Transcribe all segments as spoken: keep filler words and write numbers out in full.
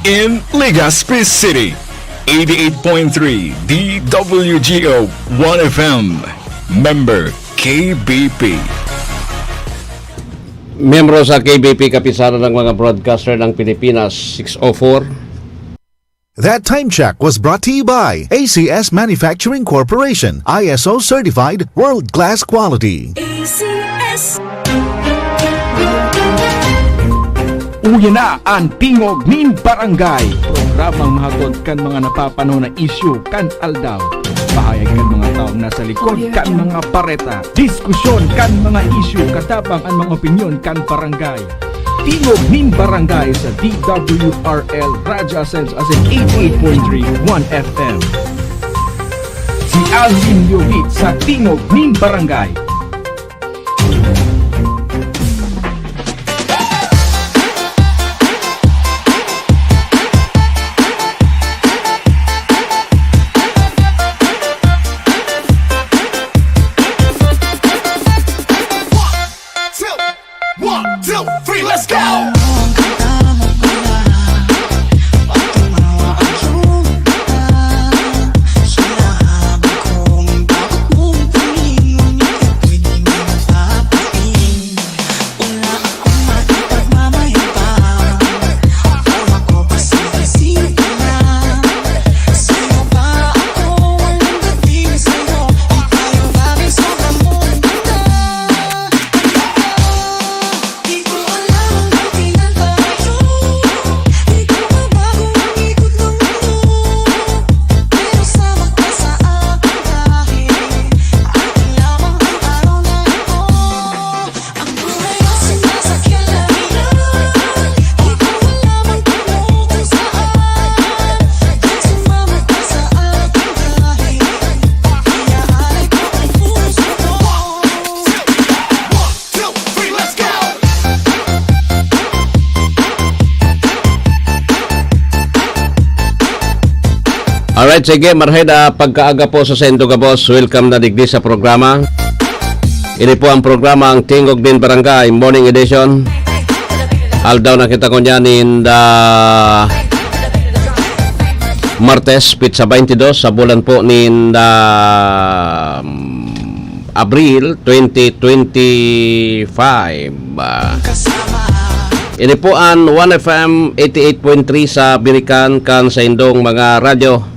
In Legazpi City, eighty-eight point three D W G O one F M. Member K B P. Miyembro sa K B P, Kapisanan ng mga Broadcaster ng Pilipinas, six oh four. That time check was brought to you by A C S Manufacturing Corporation, I S O certified, world-class quality. A C S. Uya na an Tingog nin Barangay, programang mahatod kan mga napapanahon na isyu kan aldaw. Pahayag kan mga taong nasa likod kan mga bareta, diskusyon kan mga isyu, katabang an mga opinyon kan barangay. Tingog nin Barangay sa D W R L Radyo Asenso asin eighty-eight point three one F M. Si Alvin Yovit sa Tingog nin Barangay. One, two, three, let's go! Alright, sige, marhay na pagkaaga po sa saindo gabos. Welcome na digdi sa programa. Ini po ang programa, ang Tingog nin Barangay Morning Edition. Aldaw na kita ngunyan nin, ah, Martes, petsa twenty-dos sa bulan po nin, ah, Abril twenty twenty-five. Ah, ini po an One F M eighty-eight point three sa Birikan kan saindong mga radyo.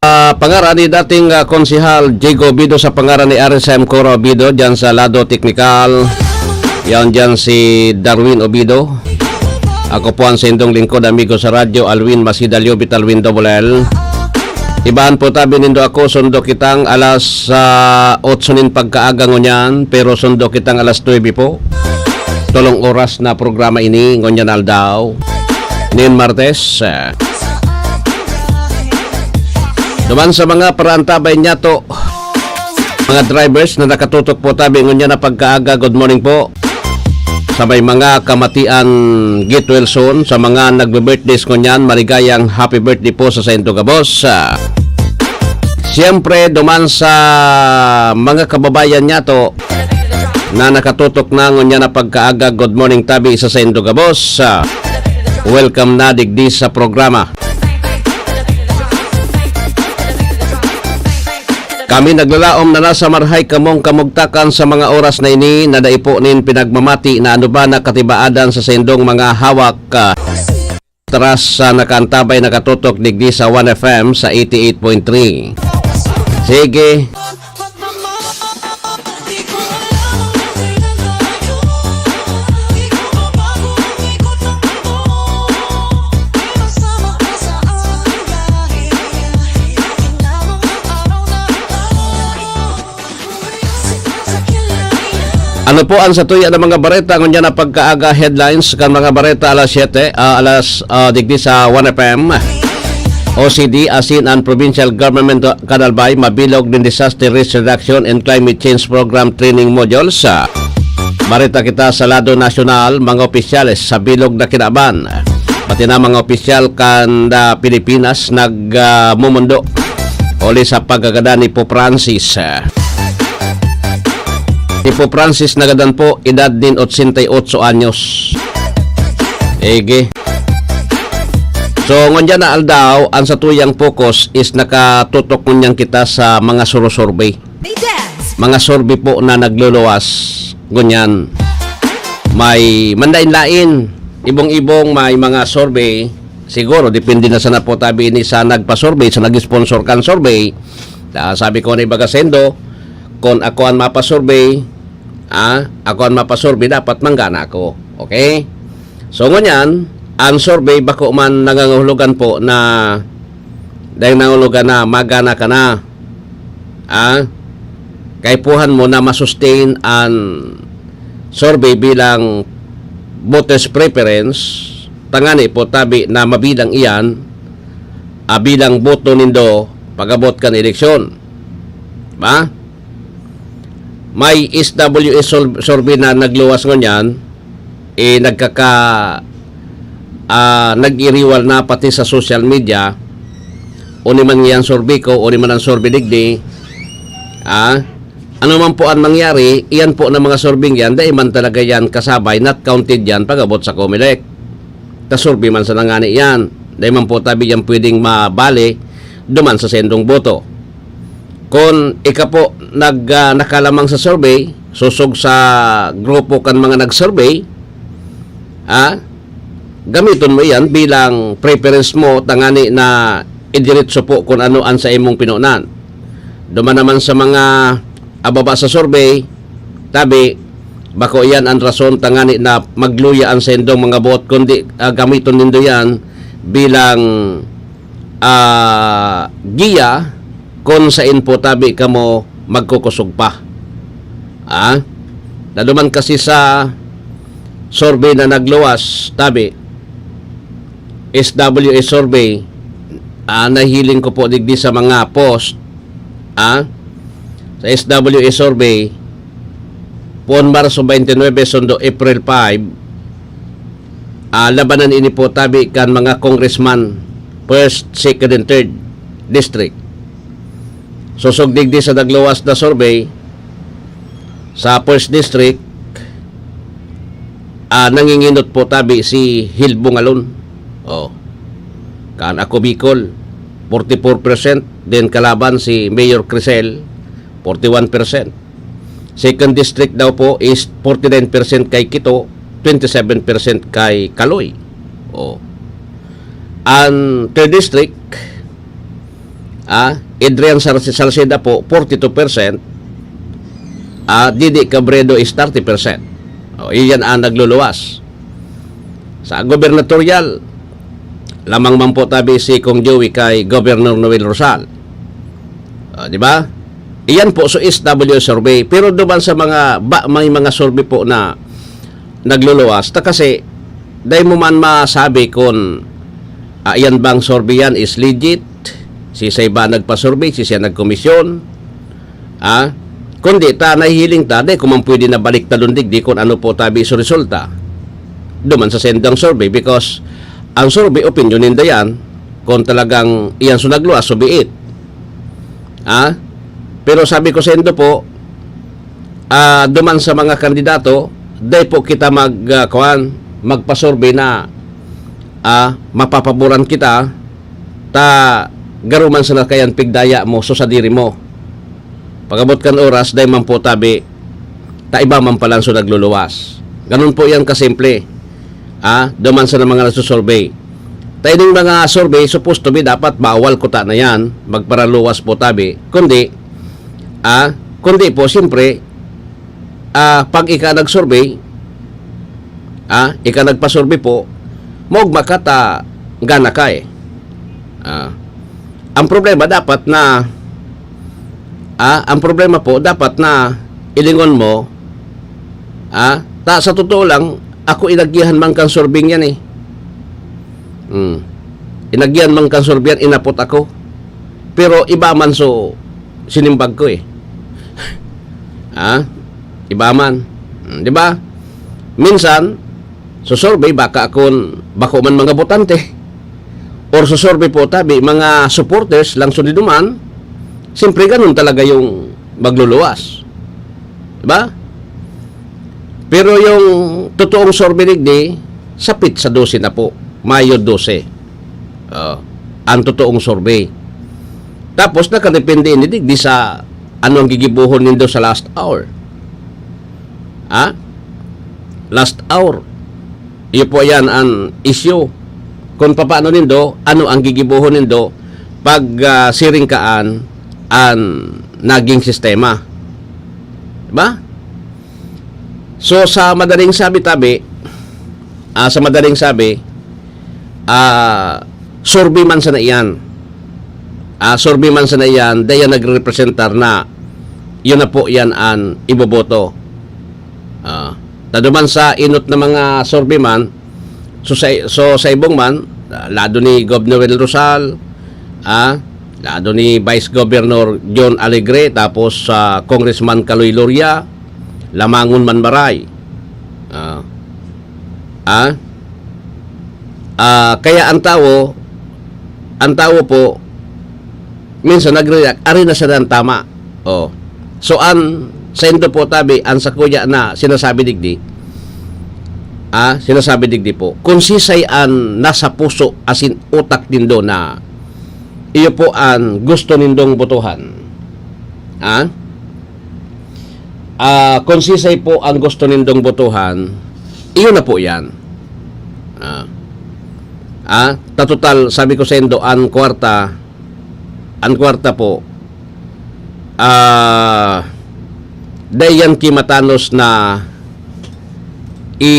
Ah, pangaran ni dating, ah, Konsehal Jigo Obido sa pangaran ni R S M Cora Obido, dyan sa lado teknikal. Yan dyan si Darwin Obido. Ako po ang sindong lingkod, amigo sa radyo, Alwin Masida Liobit, Alwin Double L. Ibahan po tabi nindo ako, sundo kitang alas, ah, otso nin pagkaaga ngunyan, pero sundo kitang alas nuebe po. Tolong oras na programa ini, ngunyan aldaw. Nin Martes, ah, Duman sa mga paraantabay niyato, mga drivers na nakatutok po tabi ngunyan na pagkaaga, good morning po. Sa may mga kamatian, get well soon. Sa mga nagbe-birthdays ngunyan, maligayang happy birthday po sa saindo gabos. Ah, siyempre, duman sa mga kababayan niyato, na nakatutok na ngunyan na pagkaaga, good morning tabi sa saindo gabos. Ah, welcome na digdi sa programa. Kami naglalaom na nasa marhay kamong kamugtakan sa mga oras na ini na dai po nin pinagmamati na ano ba na katibaadan sa saindong mga hawak, ah, taras sa nakaantabay, nakatutok digdi sa One F M sa eighty-eight point three. Sige. Ano po ang satuya na mga bareta ngunyan na pagkaaga? Headlines kan mga bareta alas siyete, ah, alas, ah, digdi sa One F M. O C D asin an Provincial Government kan Albay mabilog nin Disaster Risk Reduction and Climate Change Program Training Modules. Bareta kita sa lado nasyonal, mga opisyales sa bilog na kinaban. Pati na mga opisyal kan, ah, Pilipinas nag, ah, momondo huli sa pagkagadan ni Pope Francis. Ah, si Pope Francis nagadan po, edad nin otsenta y ocho anyos. Ege. So, ngunyan na aldaw, ang satuyang focus is nakatutok ngunyan kita sa mga suro-survey. Mga survey po na nagluluwas, ngunyan. May manlain-lain, ibong-ibong may mga survey. Siguro, depende na sana po tabi ini sa nagpa-survey, sa nag-sponsor kan survey. Ah, sabi ko na ibaga sendo, kung ako ang mapa-survey, ah, ako ang mapa-survey, dapat manggana ako. Okay? So, ngunyan, ang survey, bako man nangangahulugan po na, dahil nangangahulugan na magana ka na, ah, kaipuhan mo na masustain ang survey bilang voters preference, tangani po tabi na mabilang iyan, ah, bilang boto nindo pag-abot kan eleksyon. Ba? May S W S sur-, survey na nagluwas ngunyan, eh, nagkaka-, ah, nag-iriwal na pati sa social media, o ni man yan survey ko, o ni man ang survey digdi, ah, ano man po ang mangyari, iyan po na mga survey yan, dai man talaga yan kasabay, not counted yan, pag-abot sa Comelec. Ta survey man sa nangani yan, dai man po tabi yan pwedeng mabali, duman sa sendong boto. Kung ika po nag, ah, nakalamang sa survey, sosog sa grupo kan mga nag-survey, ah, gamiton mo iyan bilang preference mo tangani na idiretso po kung ano ang sa imong pinunan. Duman naman sa mga ababa sa survey, tabi, bako iyan ang rason tangani na magluya ang sendong mga boot, kundi, ah, gamiton nindo yan bilang, ah, giya kung sain po tabi kamo magkukusog pa. Ah? Naduman kasi sa survey na nagluwas, tabi, S W S survey, ah, nahiling ko po digdi sa mga post, ah, sa S W S survey, puon Marso twenty-nine, sundo April five, ah, labanan ini po tabi kan mga congressman, first, second, and third district. Sosog digdi sa nagluwas na survey, sa first district, ah, nanginginot po tabi si Hilbong Alon. Oh. Kan Ako Bicol, forty-four percent, then kalaban si Mayor Crisel, forty-one percent. Second district daw po is forty-nine percent kay Quito, twenty-seven percent kay Kaloy. Oh. Ang third district, ah, Adrian Sar-, Salceda po, forty-two percent. Ah, Didi Cabredo is thirty percent. Oh, iyan ang nagluluwas. Sa gubernatorial, lamang man po tabi si Kong Joey kay Governor Noel Rosal. Ah, di ba? Iyan po, so S W survey. Pero duman sa mga, ba, may mga survey po na nagluluwas. Ta kasi, dai mo man masabi kung, ah, iyan bang survey yan is legit, si sa iba nagpa-survey, si siya nagkomisyon, ah, kundi ta nahihiling ta, dai ko man pwede na baliktadon digdi kung ano po tabi so resulta. Duman sa sendang survey because ang survey, opinyon ninda yan, kung talagang iyan so nagluwas, so be it. Ah, pero sabi ko sa indo po, ah, duman sa mga kandidato, dai po kita mag, ah, kuwan, magpa-survey na, ah, mapapaboran kita, ta garo man sana kayan pigdaya mo, so sadiri mo. Pag-abot kan oras, dai man po tabi, ta iba man palan so nagluluwas. Ganun po yan kasimple. Ah, duman sa mga nagsusurvey. Ta ining mga survey, supposed to be, dapat bawal kuta na yan, magparaluwas po tabi. Kundi, ah, kundi po, siyempre, ah, pag ika nag-survey, ah, ika nagpa-survey po, maugma ka ta gana ka eh. Ah, ang problema dapat na, ah, ang problema po dapat na ilingon mo, ah, ta sa totoo lang, ako inagyahan man kan survey yan eh. Hmm. Inagyahan man kan survey yan, inapot ako. Pero iba man so sinimbag ko eh. Ha? Iba man. Hmm, di ba? Minsan, So survey, baka akon bako man mga botante or so survey po tabi mga supporters lang sunido man, siyempre ganun talaga yung magluluwas. Diba? Pero yung totoong survey digdi, sapit sa dose na po, Mayo dose. Ah, ang totoong survey. Tapos nakadepende ini digdi sa ano ang gigibohon nindo sa last hour. Ha? Last hour. Iyo po yan ang issue. Kung papaano nindo, ano ang gigibohon nindo pag ah, siring kaan ang naging sistema. Diba? So sa madaling sabi tabi, ah, sa madaling sabi, ah, survey man sana iyan. Ah, survey man sana iyan, dai yan nagrepresentar na yun na po yan ang iboboto. Ah, taduman sa inot na mga survey man, so sa, so sa ibong man, ah, lado ni Governor Will Rosal, ah, lado ni Vice Governor John Alegre, tapos sa Congressman Kaloy Loria, lamangon man maray. Ah, ah, ah, kaya ang tawo, ang tawo po, minsan nagre-react, ari na siya ang tama. Oh. So, an, saindo po tabi, ang sakuya na sinasabi digdi, ah, sinasabi digdi po, kung sisay an nasa puso asin utak nindo na iyo po an gusto nindong botohan. Ah? Ah, kung sisay po ang gusto nindong botohan, iyon na po yan. Ah. Ah, tatotal, sabi ko sa indo, ang kwarta, ang kwarta po, ah, dai yan kimatanos na i,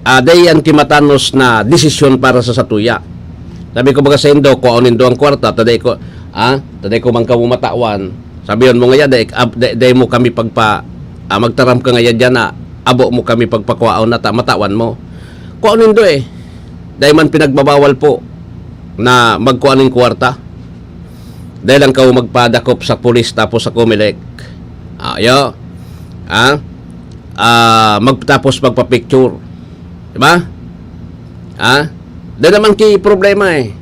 ah, dai yan kimatanos na desisyon para sa satuya. Sabi ko baga sa indo, kuhaon nindo ang kwarta, taday ko, ah, taday ko man kamo matawan. Sabi mo ngaya, dai, ab, dai, dai mo kami pagpa, ah, magtaram ka ngaya dyan na abo mo kami pagpakwaon na ta, matawan mo. Kuhaon nindo eh. Dai man pinagbabawal po na magkuha ning kwarta. Dai lang kaw magpadakop sa pulis tapos sa Comelec. Ah, yo. Ah? Ah, magtapos magpa-picture. Diba? Ah? Dai naman ki problema eh.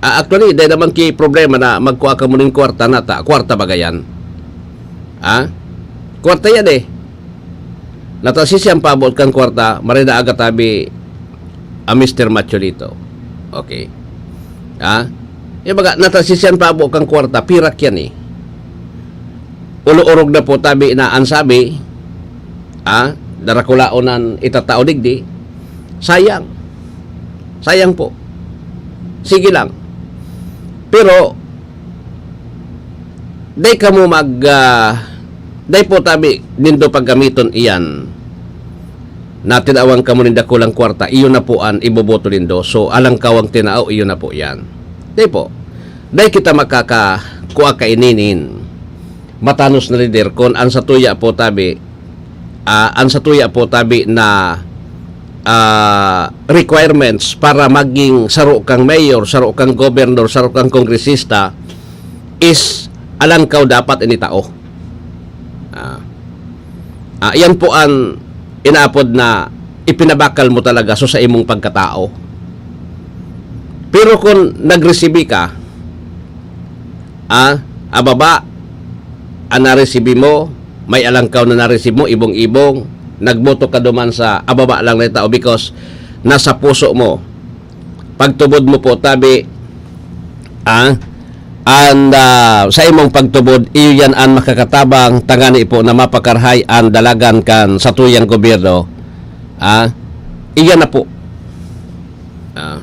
Ah, actually, dai naman ki problema na magkuha ka mo ning kwarta na ta. Kwarta ba gayan? Ah? Kwarta yan eh. Nata sisiyang paabot kan kwarta, marida agatabi a Mister Macholito. Okay. Ha? Yung baga, nata sisiyang paabot kan kwarta, pirak yan eh. Ulo-orog na po tabi na ang sabi, ha? Darakulaon ang itatao digdi. Sayang. Sayang po. Sige lang. Pero, dai kamo mag, ah, dai po tabi nindo paggamiton iyan. Natinawan kamo nin dakulang kwarta, iyo na po an iboboto nindo. So, alangkaw ang tinao, iyo na po iyan. Dai po. Dai kita makakakua kaini nin matanos na lider kun an satuya po tabi, ah, an satuya po tabi na, ah, requirements para maging saro kang mayor, saro kang governor, saro kang kongresista is alangkaw dapat ini tao. Ah. Ah, iyan po an inaapod na ipinabakal mo talaga so sa imong pagkatao. Pero kung nagresibi ka, ah, ababa, an naresibi mo, may alangkaw na nareceive mo, ibong-ibong, nagboto ka duman sa ababa lang na tao because nasa puso mo. Pagtubod mo po, tabi, ah, and, ah, sa imong pagtubod, iyo yan an makakatabang tangani po na mapakarahay an dalagan kan satuyang gobyerno. Ah, iyan na po. Ah.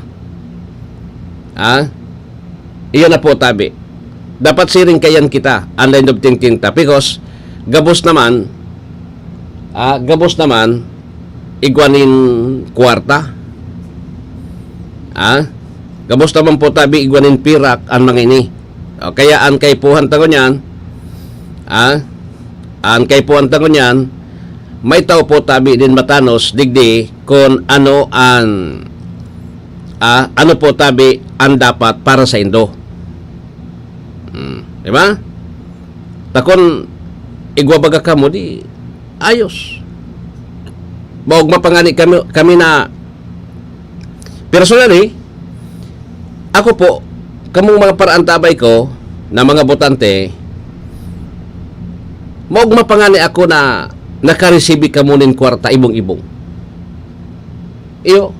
Ah? Iyan na po, tabi. Dapat siring kayan kita, ang line of thinking ta. Because, gabos naman, ah, gabos naman, igwa nin kwarta. Ah? Gabos naman po, tabi, igwa nin pirak, ang mga ini. O, kaya ang kaipuhan ta ngunyan, ah, ang kaipuhan ta ngunyan, may tao po tabi din matanos, digdi, kung ano ang, ah, ano po tabi ang dapat para sa indo. Hmm, di ba? Takon, igwa baga kamo, di, ayos. Maogma pa ngani kami, kami na, personally, ako po, kamong mga paraantabay ko na mga botante, maogma pa ngani ako na nakaresibi kamo nin kwarta ibong-ibong. Iyo.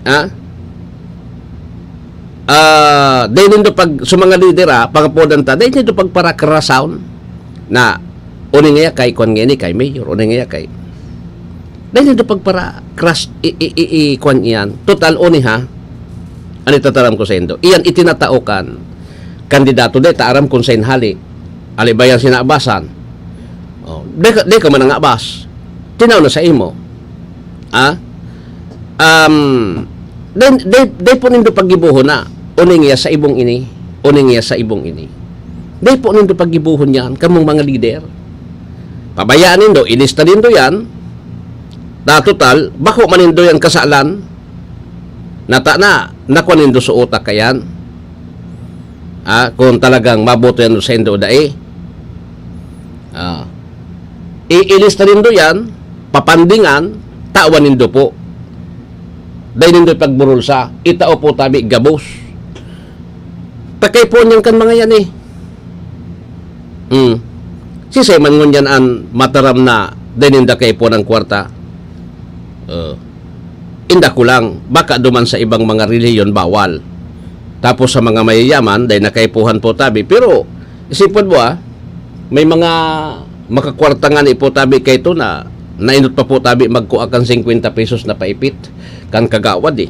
Ha? Ah, dai nindo pag, sa mga lider, ah, pangapodan ta, dai nindo pagparakrasaon na, "Uni ngaya kay kwan ngini, kay mayor, uni ngaya kay." Dai nindo pagparakras, i, i, i, i, kwan iyan. Total, uni ha, ano itataram ko sa indo? Iyan itinatao kan kandidato, dai ta aram kung sain hali. Alibayan sinabasan. Oh, dai ka, dai ka man nangabas. Tinaw na sa imo. Ah? Um, dai, dai, dai po nindo paggibohon na, "Uning iya sa ibong ini, uning iya sa ibong ini." Dai po nindo paggibohon yan, kamong mga lider. Pabayaan nindo, ilista nindo yan. Na total, bako man nindo yan kasalan. Nata na, nakwa nindo sa utak kayan. Ah, kung talagang maboto yan sa indo o dai. Ah. Iilista nindo yan, papandingan, tawan nindo po. Dai nindo ipagburulsa, itao po tabi gabos. Pakaipuon yan kan mga yan eh. Hmm. Sisay man ngunyan an mataram na dai ninda kaipuon ang kwarta? Oh. Inda ko lang, baka duman sa ibang mga relihiyon bawal. Tapos sa mga mayayaman, dai nakaipuhan po tabi. Pero, isipon mo ah, may mga makakwarta ngani po tabi kay ito na nainot pa po tabi magkua kan singkwenta pesos na paipit kan kagawad eh.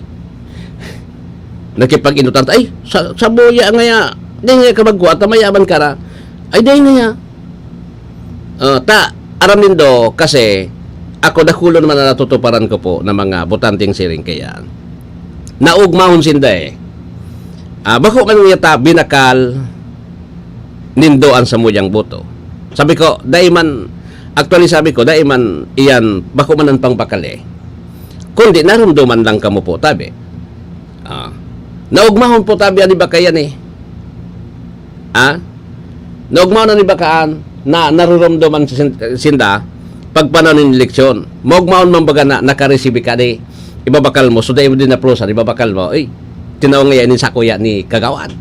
Nakipag-inutan ta, "Ay, sa, sa buya ngaya, di ngaya ka magkua, ta mayaman ka na." Ay, di ngaya. Ah, ta, aram nindo, kasi ako, dakulon naman na natutuparan ko po ng mga botanteng siring kaya. Naugmahon sinda eh. Ah, bako man ngaya ta binakal nindo an samuyang boto. Sabi ko, dai man, actually sabi ko, dai man iyan, bako man an pangbakal eh. Kundi narumduman lang kamo po, tabi. Ah. Naugmahon po tabi an iba kaya ni. Ah? Naugmahon an iba kaan na narurumduman sin-, sinda pagpanahon nin eleksyon. Maugmahon man baga na nakaresibi ka di. Ibabakal mo, so dai mo din naplusan, ibabakal mo. Uy, tinaw ngaya nin sakuya ni kagawad.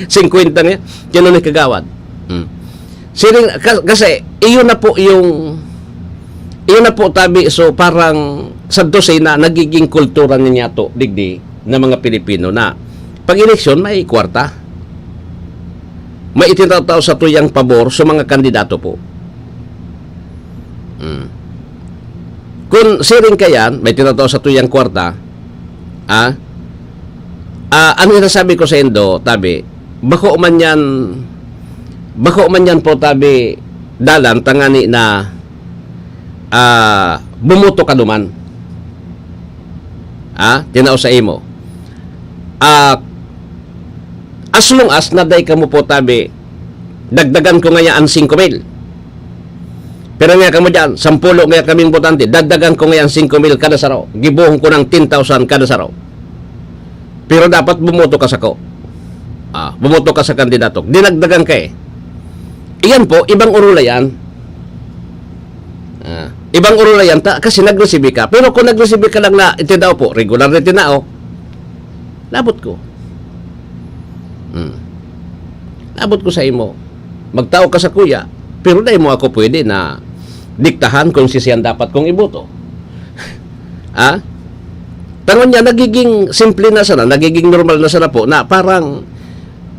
Singkwenta ngaya, tinaw ni kagawad. Hmm. Siring, ka-, kasi, iyon na po yung, iyon na po tabi, so parang sa dose na nagiging kultura ninyato, digdi, na mga Pilipino na pag eleksyon, may kwarta. May itinatao sa tuyang pabor sa mga kandidato po. Hmm. Kung siring ka yan, may tinatao sa tuyang kwarta, ah, ah, ano yung nasabi ko sa indo, tabi, bako man yan, bako man yan po, tabi, dalan, tangani na, ah, bumuto ka duman. Ah, tinao sa imo. Ah, as long as naday kamo po, tabi, dagdagan ko ngaya an singko mil. Pero nga kamo dyan, sampulo nga kaming botante, dagdagan ko ngayon singko mil kada saro. Gibohon ko ng ten thousand kada saro. Pero dapat bumoto ka sako. Ah, bumoto ka sa kandidato. Dinagdagan ka eh. Iyan po, ibang orula yan. Ah, ibang orula yan, ta, kasi nagresibi ka. Pero kung nagresibi ka lang na itinao po, regular na itinao, labot ko. Hmm. Labot ko sa imo. Magtao ka sa kuya, pero dai mo ako pwede na diktahan kung si siyan dapat kong iboto. Ha? Tangon niya, nagiging simple na sana, nagiging normal na sana po na parang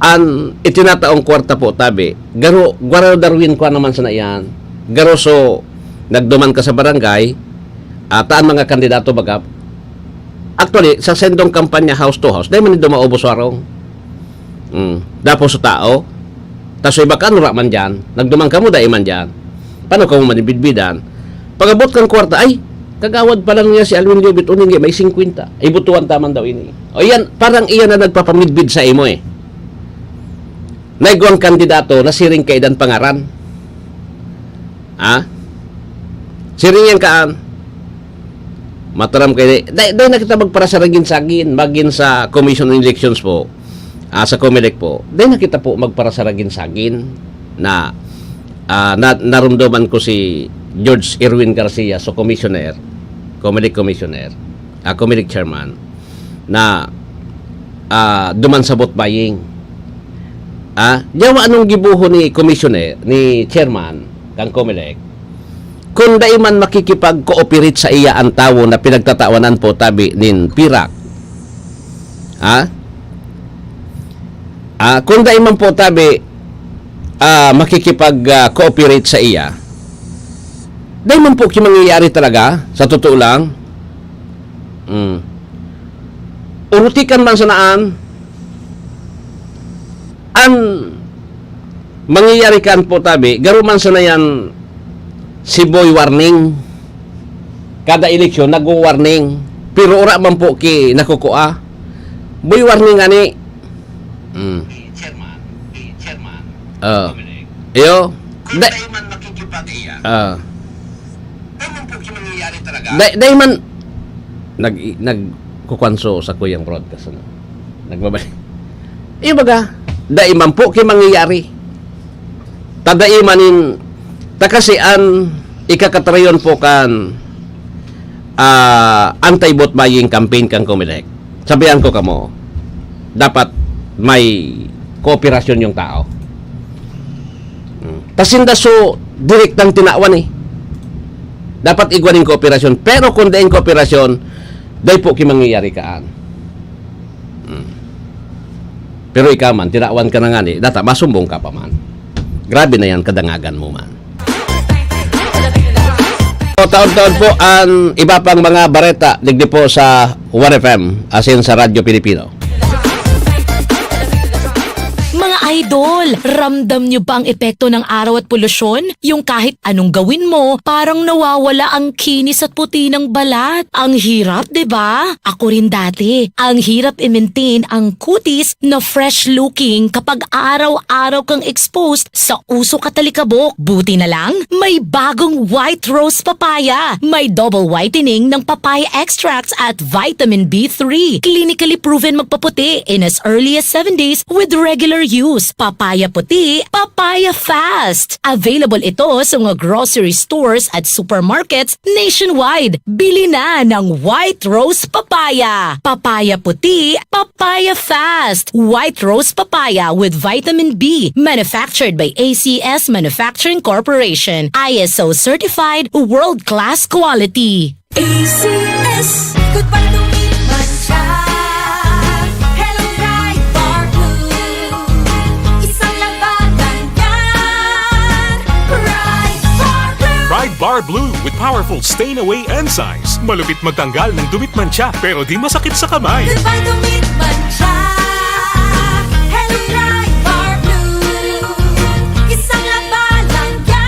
an itinataong kwarta po, tabi, garo, garo Darwin kwa naman sana yan. Garo so, nagduman ka sa barangay, ata ang mga kandidato baga, actually, sa sendong kampanya house to house, dai man nindo maubos warong. Mm, dapo sa tao. Tas iba ka, nura man dyan. Nagduman ka mo, dai man dyan. Paano ka mo manibidbidan? Pag-abot kang kwarta, ay, kagawad pa lang niya si Alwin Liobit, uning may singkwenta. Ibutuan taman daw ini. O yan, parang iyan na nagpapamidbid sa imo eh. Naigwang kandidato na siring kaidan pangaran. Ha? Siring yan kaan. Mataram kay, dai, dai na kita magparasaragin-sagin, magin sa Commission on Elections po, ah, sa Comelec po, dai na kita po magparasaragin-sagin na, ah, na, narumduman ko si George Erwin Garcia, so commissioner, Comelec commissioner, ah, Comelec chairman, na, ah, duman sa vote buying. Ah, yawa anong gibohon ni commissioner, ni chairman kan Comelec, kun dai man makikipag-cooperate sa iya an tawo na pinagtatawanan po tabi nin pirak. Ha? Ah, kun dai man po tabi, ah, makikipag, ah, cooperate sa iya, dai man po ki mangyayari talaga, sa totoo lang. Mm. Urutikan man sanaan, an mangyayari kan po tabi, garo man sana yan si Boy Warning. Kada eleksyon, nagwo-warning. Pero ura man po ki nakukua. Boy Warning ani. Mm. Chairman, chairman. Ah. Iyo. Kung Da- dai man makikipag-iya. Ah. Dai man po ki mangyayari talaga. Dai, dai man nag, nagkukuan so sa kuyang broadcast, ano? Nagbabalik. Iyo baga, dai man po ki mangyayari. Ta dai man in, ta kasi an ikakatarayon po kan, ah, anti-vote buying campaign kan Comelec. Sabihan ko kamo, dapat may kooperasyon yung tao. Hmm. Ta sinda so direktang tinawan eh. Dapat igwa nin kooperasyon. Pero kung daing kooperasyon, dai po ki mangyayari kaan. Hmm. Pero ikaw man, tinawan ka na nga ni, data, masumbong ka pa man. Grabe na yan, kadangagan mo man. O, taon-taon po ang iba pang mga bareta, digdi po sa One F M, asin sa Radyo Pilipino. Mga idol, ramdam nyo ba ang epekto ng araw at polusyon? Yung kahit anong gawin mo, parang nawawala ang kinis at puti ng balat. Ang hirap, di ba? Ako rin dati. Ang hirap i-maintain ang kutis na fresh-looking kapag araw-araw kang exposed sa usok at alikabok. Buti na lang, may bagong White Rose Papaya. May double whitening ng papaya extracts at vitamin B three. Clinically proven magpaputi in as early as seven days with regular use. Papaya puti, papaya fast. Available ito sa mga grocery stores at supermarkets nationwide. Bili na ng White Rose Papaya. Papaya puti, papaya fast. White Rose Papaya with vitamin B. Manufactured by A C S Manufacturing Corporation. I S O certified, world-class quality. A C S, good pag dumit man siya. Hello, Pride Bar Blue. Isang labanan yan. Pride Bar Blue. Pride Bar Blue with powerful stain away enzymes. Malupit magtanggal ng dumit man siya, pero di masakit sa kamay. Good pag dumit man siya. Hello, Pride Bar Blue. Isang labanan yan.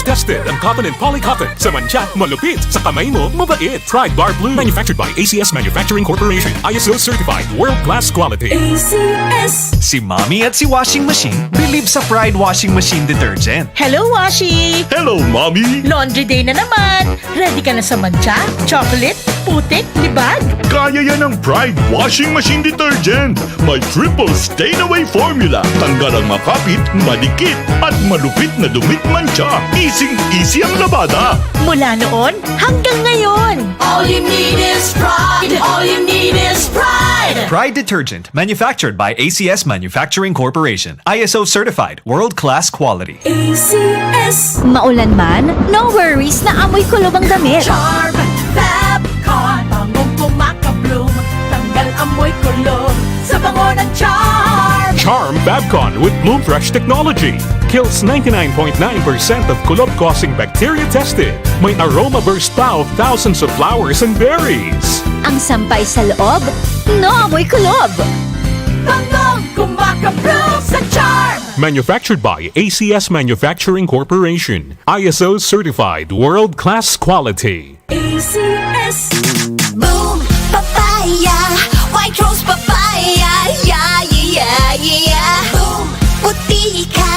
Tested ang cotton and poly cotton. Sa mantsa, malupit. Sa kamay mo, mabait. Pride Bar Blue. Manufactured by A C S Manufacturing Corporation. I S O certified. World class quality. A C S. Si Mommy at si Washing Machine believe sa Pride Washing Machine Detergent. Hello, Washi! Hello, Mommy! Laundry day na naman! Ready ka na sa mantsa, chocolate, putik, libag? Kaya yan ng Pride Washing Machine Detergent. May triple stain away formula. Tanggal ang makapit, madikit, at malupit na dumit mantsa. Easy-easy ang labada. Mula noon hanggang ngayon. All you need is Pride. All you need is Pride. Pride Detergent, manufactured by A C S Manufacturing Corporation. I S O certified, world-class quality. A C S. Maulan man, no worries na amoy kulob ang damit. Charm Fab Con, bangong kumakabloom, tanggal amoy kulob sa bango ng Charm. Charm Fab Con with Bloom Fresh technology kills ninety-nine point nine percent of kulob-causing bacteria tested. May aroma burst pa of thousands of flowers and berries. Ang sampay sa loob, no amoy kulob. Bangong kumakabloom sa Charm. Manufactured by A C S Manufacturing Corporation. I S O certified world-class quality. A C S. Boom Papaya, White Rose Papaya, yeah, yeah, yeah, yeah. Boom, puti ka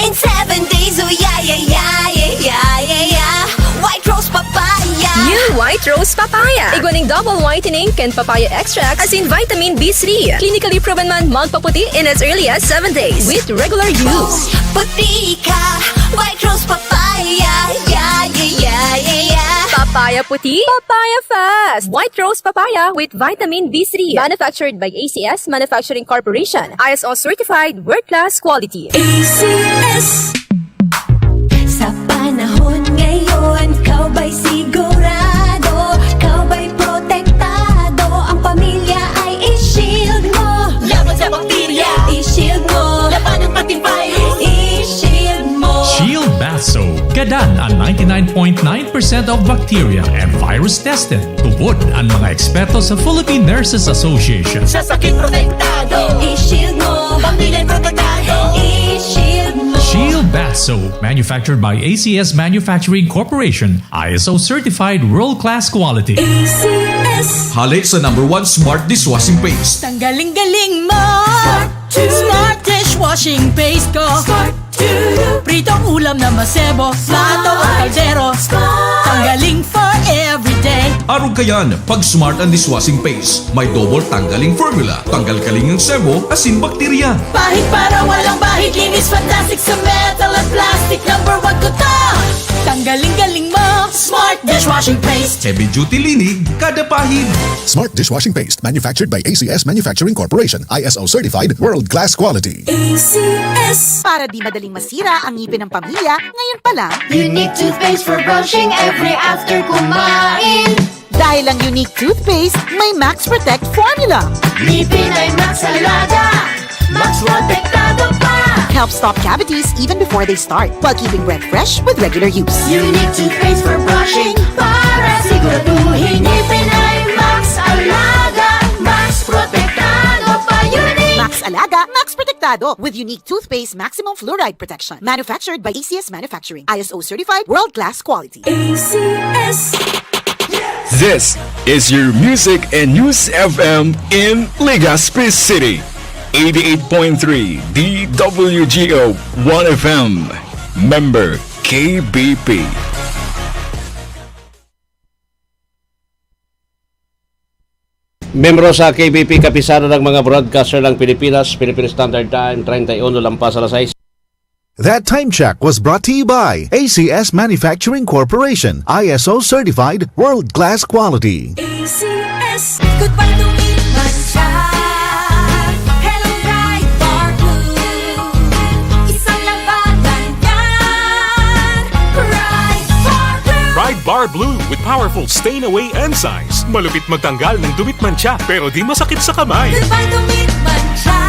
in seven days, oh yeah, yeah, yeah, yeah, yeah, yeah, yeah. White Rose Papaya. New White Rose Papaya. Igwa ning double whitening kan papaya extract asin vitamin B three. Clinically proven man magpaputi in as early as seven days with regular use. Puti ka, White Rose Papaya, yeah, yeah, yeah, yeah, yeah. Papaya puti, papaya fast. White Rose Papaya with vitamin B three. Manufactured by A C S Manufacturing Corporation. I S O certified, world-class quality. A C S. Sa panahon ngayon, kau ba'y sigurado? Kau ba'y protektado? Ang pamilya ay i-shield mo. Laban sa bakterya. I-shield mo. Labanan pati virus. I-shield mo. Shield Bath Soap. Gadan an ninety-nine point nine percent of bacteria and virus tested. Tubod an mga eksperto sa Philippine Nurses Association. Sa sakit protektado. I-shield mo. Pamilya protektado. I-shield mo. Shield Bath Soap, manufactured by A C S Manufacturing Corporation, I S O certified world-class quality. A C S. Hale sa number one smart dishwashing paste. Tanggaling-galing mo! Smart dishwashing paste ko. Pritong ulam na masebo, plato o kaldero. Tanggaling for everyday. Arog kayan, pag Smart an dishwashing paste. May double tanggaling formula. Tanggal kaling ang sebo, asin bakterya. Pahid para walang bahid, linis fantastic sa metal at plastic. Number one ko to. Tanggaling-galing mo, Smart dishwashing paste. Heavy duty linig, kada pahid. Smart dishwashing paste, manufactured by A C S Manufacturing Corporation, I S O certified, world class quality. A C S. Para di madaling masira ang ngipin ng pamilya, ngayon pa lang. Unique toothpaste for brushing every after kumain. Dahil ang Unique Toothpaste may Max Protect Formula. Ngipin ay Max Alaga, Max Protektado pa. Helps stop cavities even before they start, while keeping breath fresh with regular use. Unique Toothpaste for brushing, para siguraduhin ngipin ay Max Alaga, Max Protektado pa. Unique. Max Alaga, Max Protektado, with Unique Toothpaste Maximum Fluoride Protection. Manufactured by A C S Manufacturing. I S O certified, world class quality. A C S. This is your Music and News F M in Legazpi City. Eighty-eight point three D W G O One F M. Member K B P. Miyembro sa K B P, Kapisanan ng mga Broadcaster ng Pilipinas, Philippine Standard Time, treinta y uno lampas alas sais. That time check was brought to you by A C S Manufacturing Corporation, I S O certified, world class quality. A C S, goodbye to meat mancha. Hello, Pride Bar Blue. Isang labanan yan. Pride Bar Blue. Pride Bar Blue with powerful stain away enzymes. Malupit magtanggal ng dumi at mancha, pero di masakit sa kamay. Goodbye to meat mancha.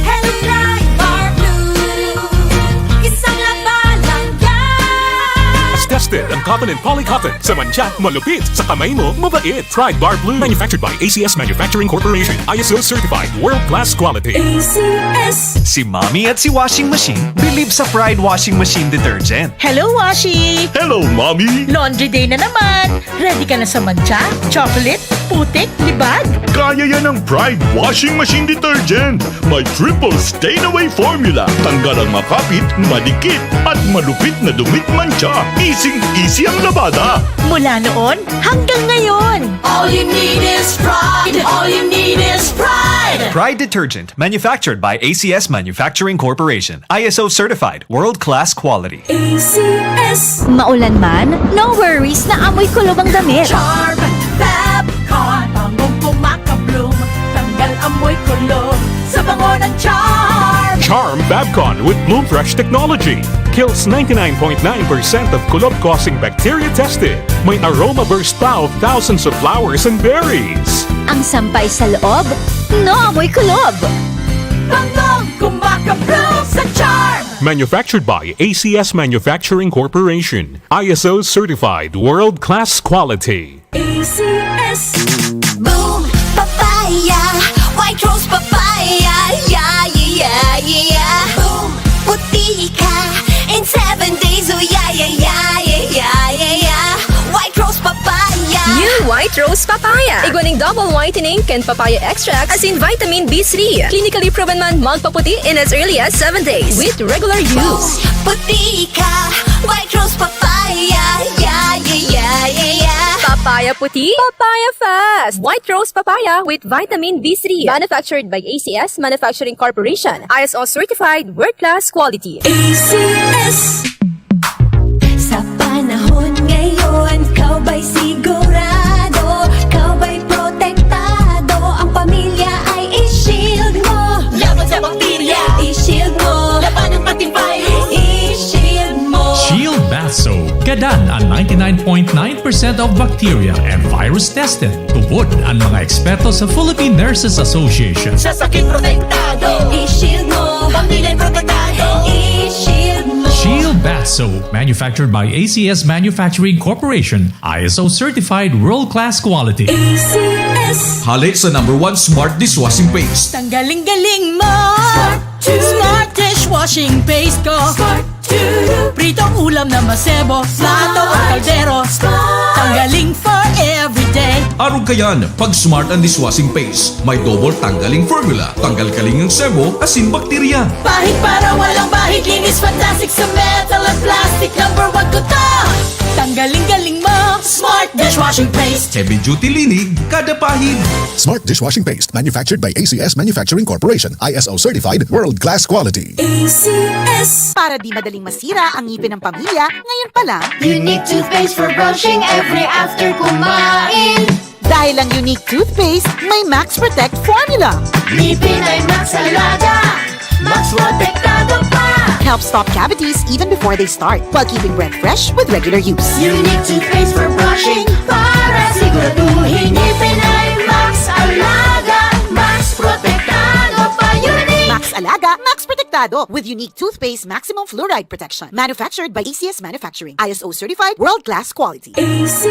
Hello, Pride Bar Blue. Isang labanan yan. Tested ang cotton and polycotton. Sa mancha, malupit. Sa kamay mo, mabait. Pride Bar Blue. Manufactured by A C S Manufacturing Corporation. I S O certified. World class quality. A C S. Si Mommy at si Washing Machine believe sa Pride Washing Machine Detergent. Hello, Washi! Hello, Mommy! Laundry day na naman! Ready ka na sa mancha, chocolate, putik, libag? Kaya yan ng Pride Washing Machine Detergent! May triple stain away formula. Tanggal ang makapit, madikit, at malupit na dumi at mancha. Easing-easy ang labada. Mula noon hanggang ngayon. All you need is Pride. All you need is Pride. Pride Detergent, manufactured by A C S Manufacturing Corporation. I S O certified, world-class quality. A C S. Maulan man, no worries na amoy kulob ang damit. Charm Fab Con, bangong kumaka-bloom, tanggal amoy kulob sa bango ng Charm. Charm Fab Con with Bloom Fresh technology kills ninety-nine point nine percent of kulob-causing bacteria tested. May aroma burst pa of thousands of flowers and berries. Ang sampay sa loob, no amoy kulob. Bangong kumaka-bloom sa Charm. Manufactured by A C S Manufacturing Corporation. I S O certified, world-class quality. A C S. Boom Papaya, White Rose Papaya, yeah, yeah, yeah, yeah. Boom, puti ka in seven days, oh yeah, yeah, yeah, yeah, yeah, yeah, yeah. White Rose Papaya. New White Rose Papaya. Igwa ning double whitening kan papaya extract asin vitamin B three. Clinically proven man magpaputi in as early as seven days with regular use. Puti ka, White Rose Papaya, yeah, yeah, yeah, yeah, yeah. Papaya puti, papaya fast. White Rose Papaya with Vitamin B three. Manufactured by A C S Manufacturing Corporation. I S O certified, world-class quality. A C S. Sa panahon ngayon, ikaw ba'y sigurado? Ikaw ba'y protektado? Ang pamilya ay i-shield mo. Laban sa bakterya, i-shield mo. Labanan pati virus, i-shield mo. Shield Bath Soap. Gadan an ninety-nine point nine percent of bacteria and virus tested. Tubod an mga eksperto sa Philippine Nurses Association. Sa sakit protektado, i-shield mo. Pamilya protektado, i-shield mo. Shield Bath Soap, manufactured by A C S Manufacturing Corporation, I S O certified world-class quality. A C S. Hale sa number one smart dishwashing paste. Tanggaling-galing mo. Smart dishwashing paste ko. Pritong ulam na masebo, plato o kaldero. Tanggaling for everyday. Arog kayan, pag Smart ang dishwashing paste, may double tanggaling formula. Tanggal kaling ang sebo, asin bakterya. Pahid para walang bahid, linis fantastic sa metal at plastic. Number one ko to. Tanggaling-galing mo, Smart dishwashing paste. Heavy duty linig, kada pahid. Smart dishwashing paste, manufactured by A C S Manufacturing Corporation, I S O certified, world-class quality. A C S. Para di madaling masira ang ngipin ng pamilya, ngayon pa lang. Unique toothpaste for brushing every after kumain. Dahil ang Unique toothpaste, may Max Protect formula. Ngipin ay Max Alaga, Max Protektado pa. Helps stop cavities even before they start, while keeping breath fresh with regular use. Unique toothpaste for brushing para siguraduhin ngipin ay Max Alaga, Max Protektado pa. Unique. Max Alaga, Max Protektado with Unique toothpaste maximum fluoride protection. Manufactured by A C S Manufacturing. I S O certified, world-class quality. A C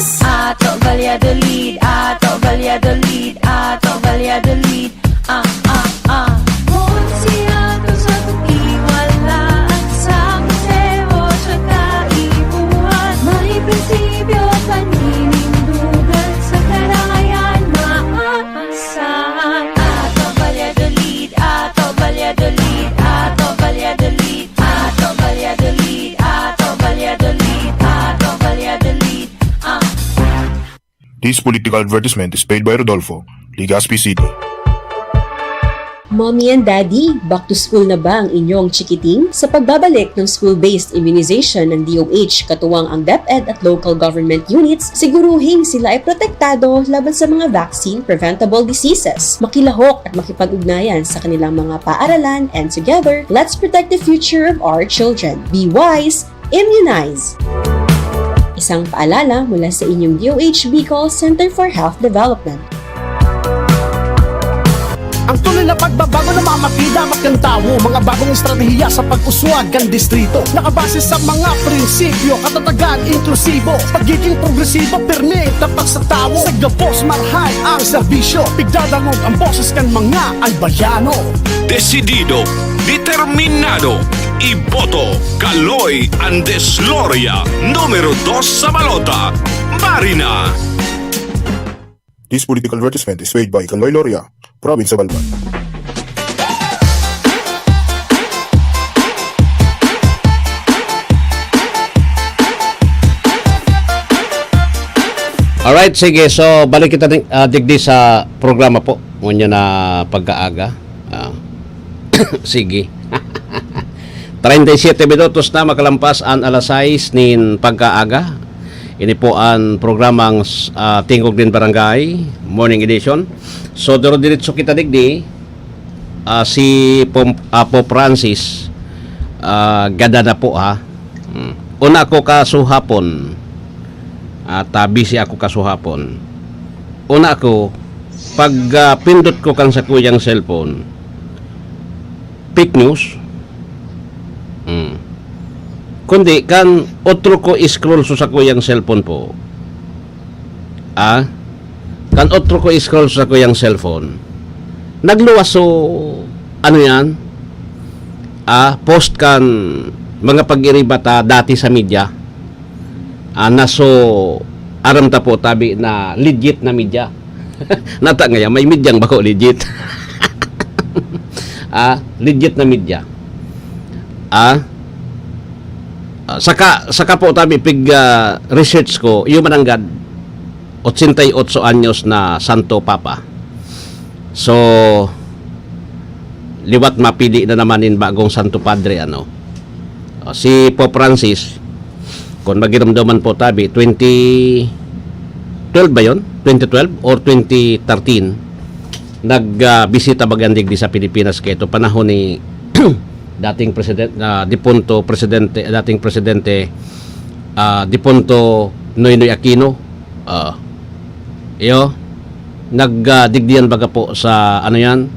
S. Ato Valladolid, Ato Valladolid, Ato Valladolid. Ah, ah, ah. Kun si Ato sa tuki wala, sa museo sa kaipuhan, may prinsipyo, paninindugan, sa karayan, maaasahan. Ato Valladolid, Ato Valladolid, Ato Valladolid. Ato Valladolid, Ato Valladolid, Ato Valladolid, ah. This political advertisement is paid by Rodolfo, Legazpi City. Mommy and Daddy, back to school na ba ang inyong chikiting? Sa pagbabalik ng school-based immunization ng D O H, katuwang ang DepEd at local government units, siguruhing sila ay protektado laban sa mga vaccine-preventable diseases. Makilahok at makipag-ugnayan sa kanilang mga paaralan, and together, let's protect the future of our children. Be wise, immunize! Isang paalala mula sa inyong D O H Bicol Center for Health Development. Ang tuloy na pagbabago na mamakita, magkantawo, mga bagong estratehiya sa pag-uswag kan distrito. Nakabase sa mga prinsipyo, katatagan, inklusibo, pagiging progresibo, pirmi, tapat sa tawo. Sa gabos, marahay ang serbisyo, pigdadangog ang boses kan mga Albayano. Desidido, determinado, iboto, Kaloy Andes Loria, numero dos sa balota, Marina. This political advertisement is paid by Kaloy Loria, Province of Albay. Alright, sige. So, balik kita ni, ah, digdi sa programa po. Ngunyan na pagkaaga. Ah, sige. Treinta y siete minutos na makalampas an alas sais nin pagkaaga. Ini po an programang, ah, Tingog nin Barangay, Morning Edition. So, diro-diretso kita digdi. Ah, si Pom-, ah, Pope Francis, ah, gadan na po, ha. Hmm. Una ko kasuhapon, at, ah, busy ako kasuhapon. Una ko, pag, ah, pindot ko kan sakuyang cellphone, fake news. Hmm. Kundi kan otro ko scroll sa sakuyang cellphone po. Ah, kan otro ko scroll sa kuyang cellphone. Nagluwas so, ano yan? Ah, post kan mga pag-iriba ta dati sa media. Ah, na so, aram ta po tabi na legit na media. Nata ngayon, may medyang bako legit. Ah, legit na media. Ah, ah, saka, saka po tabi pig, ah, research ko, yung mananggad, ochenta y ocho anyos na Santo Papa. So, liwat mapili na naman nin bagong Santo Padre, ano. Ah, si Pope Francis, kung magiromdoman po tabi, twenty twelve ba yun? Twenty twelve or twenty thirteen, nag, ah, bisita baga digdi sa Pilipinas kaito panahon ni dating president, ah, dipunto presidente, dating presidente, ah, dipunto Noynoy Aquino. Ah, iyo, nag, ah, digdi yan baga po sa, ano yan,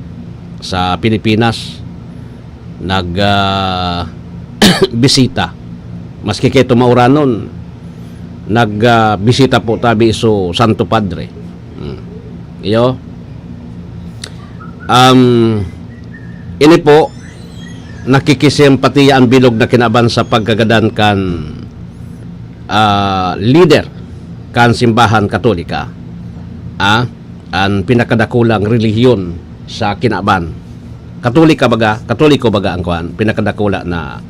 sa Pilipinas. Nag, ah, bisita. Maski kaito mauranon, nag, ah, bisita po tabi so Santo Padre. Hmm. Iyo. Um, ini po, nakikisimpatiya an bilog na kinaban sa pagkagadan kan, ah, lider kan Simbahan Katolika. Ah, an pinakadakulang relihiyon sa kinaban. Katolika baga, Katoliko baga ang kuwan, pinakadakula na,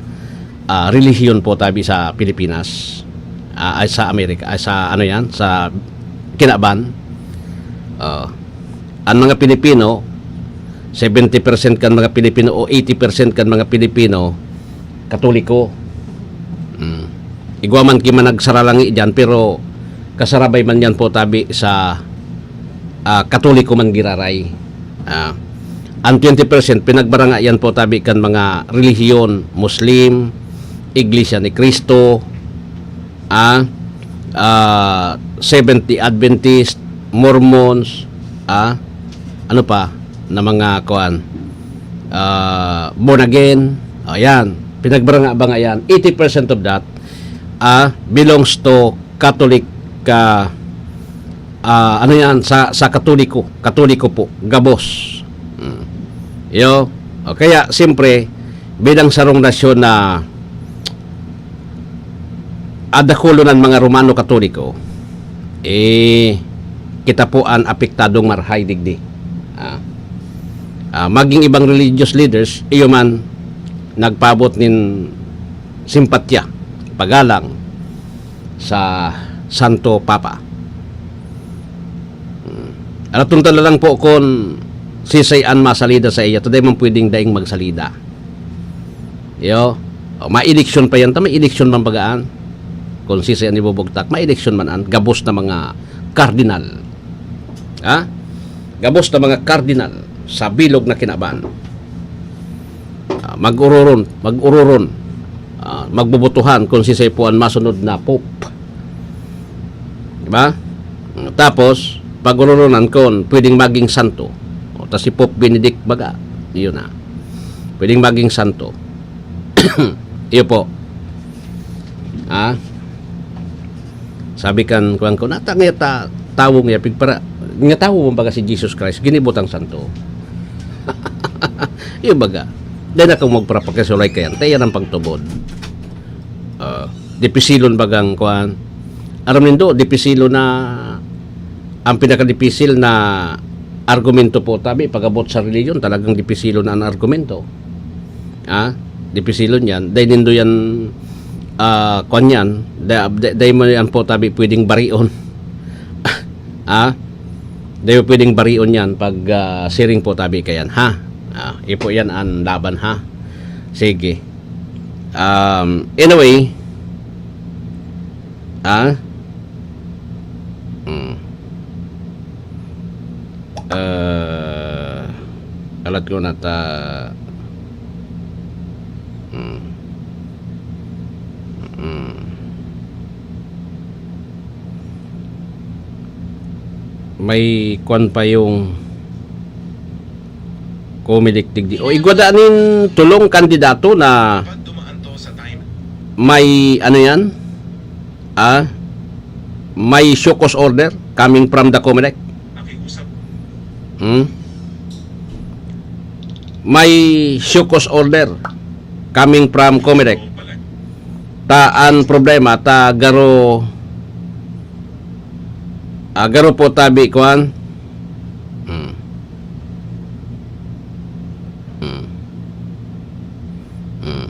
ah, relihiyon po tabi sa Pilipinas. Ah, ay sa Amerika, ay sa ano yan, sa kinaban. Ah, ang mga Pilipino, seventy percent kan mga Pilipino o eighty percent kan mga Pilipino, Katoliko. Mm. Igwa man ki managsaralangi diyan, pero kasarabay man yan po tabi sa, ah, Katoliko man giraray. Ah, ang twenty percent pinagbaranga yan po tabi kan mga relihiyon, Muslim, Iglesia ni Cristo, ah, ah, Seventh-day Adventist, Mormons, ah, ano pa, na mga kuan, ah, born again, ayan, pinagbaranga-banga yan. Eighty percent of that, ah, belongs to Catholic, ah, ah, ano yan, sa, sa Katoliko, Katoliko po, gabos. Mm. Yo, o kaya, siyempre, bilang sarong nasyon na adakulo ng mga Romano Katoliko, eh, kita po an apektadong marhay digdi. Ah, ah, maging ibang religious leaders, iyo man, nagpaabot nin simpatya, pagalang sa Santo Papa. Hmm. Alaton ta na lang po kun sisay an masalida sa iya, ta dai man pwedeng daing magsalida. Yo, o, maeleksyon pa yan, ta may eleksyon man bagaan. Kung sisay an ibubugtak, maeleksyon man an gabos na mga kardinal. Ha? Gabos na mga kardinal sa bilog na kinaban. Ah, mag-ururon, mag-ururon. Ah, magbubutuhan kung sisay po an masunod na pope. Di ba? Tapos, pag-ururonan kun pwedeng maging santo. O, tas si Pope Benedict baga, yun na. Pwedeng maging santo. Iyo po. Ah? Sabi kan, kuwan ko, nata nga ta, tawo nga, pigpara, nga tawo man baga si Jesus Christ, ginibo tang santo. Iyo baga. Dai na kang magparapakisulay kayan, ta iyan ang pagtubod. Ah, dipisilon bagang kuwan. Aram nindo, dipisilon na ang pinakadipisil na argumento po tabi, pag-abot sa reliyon, talagang dipisilon na ang argumento. Ah, dipisilon yan. Dai nindo yan, ah, kuwan yan. Da-, da-, dai mo yan po tabi pwedeng barion. Ah, dai mo pwedeng barion yan pag, ah, siring po tabi kayan, ha? Ah, ipo yan ang laban, ha? Sige. Um, anyway, ah, mm. Ah, alat ko na ta, mm. Mm. May kwan pa yung Comelec digdi. O, igwa da nin tulong kandidato na may, ano yan? Ah? May show cause order coming from the Comelec. Hmm? May show cause order coming from Comelec. Ta an problema, ta garo, ah, garo po tabi, kuan. Hmm. Hmm. Hmm.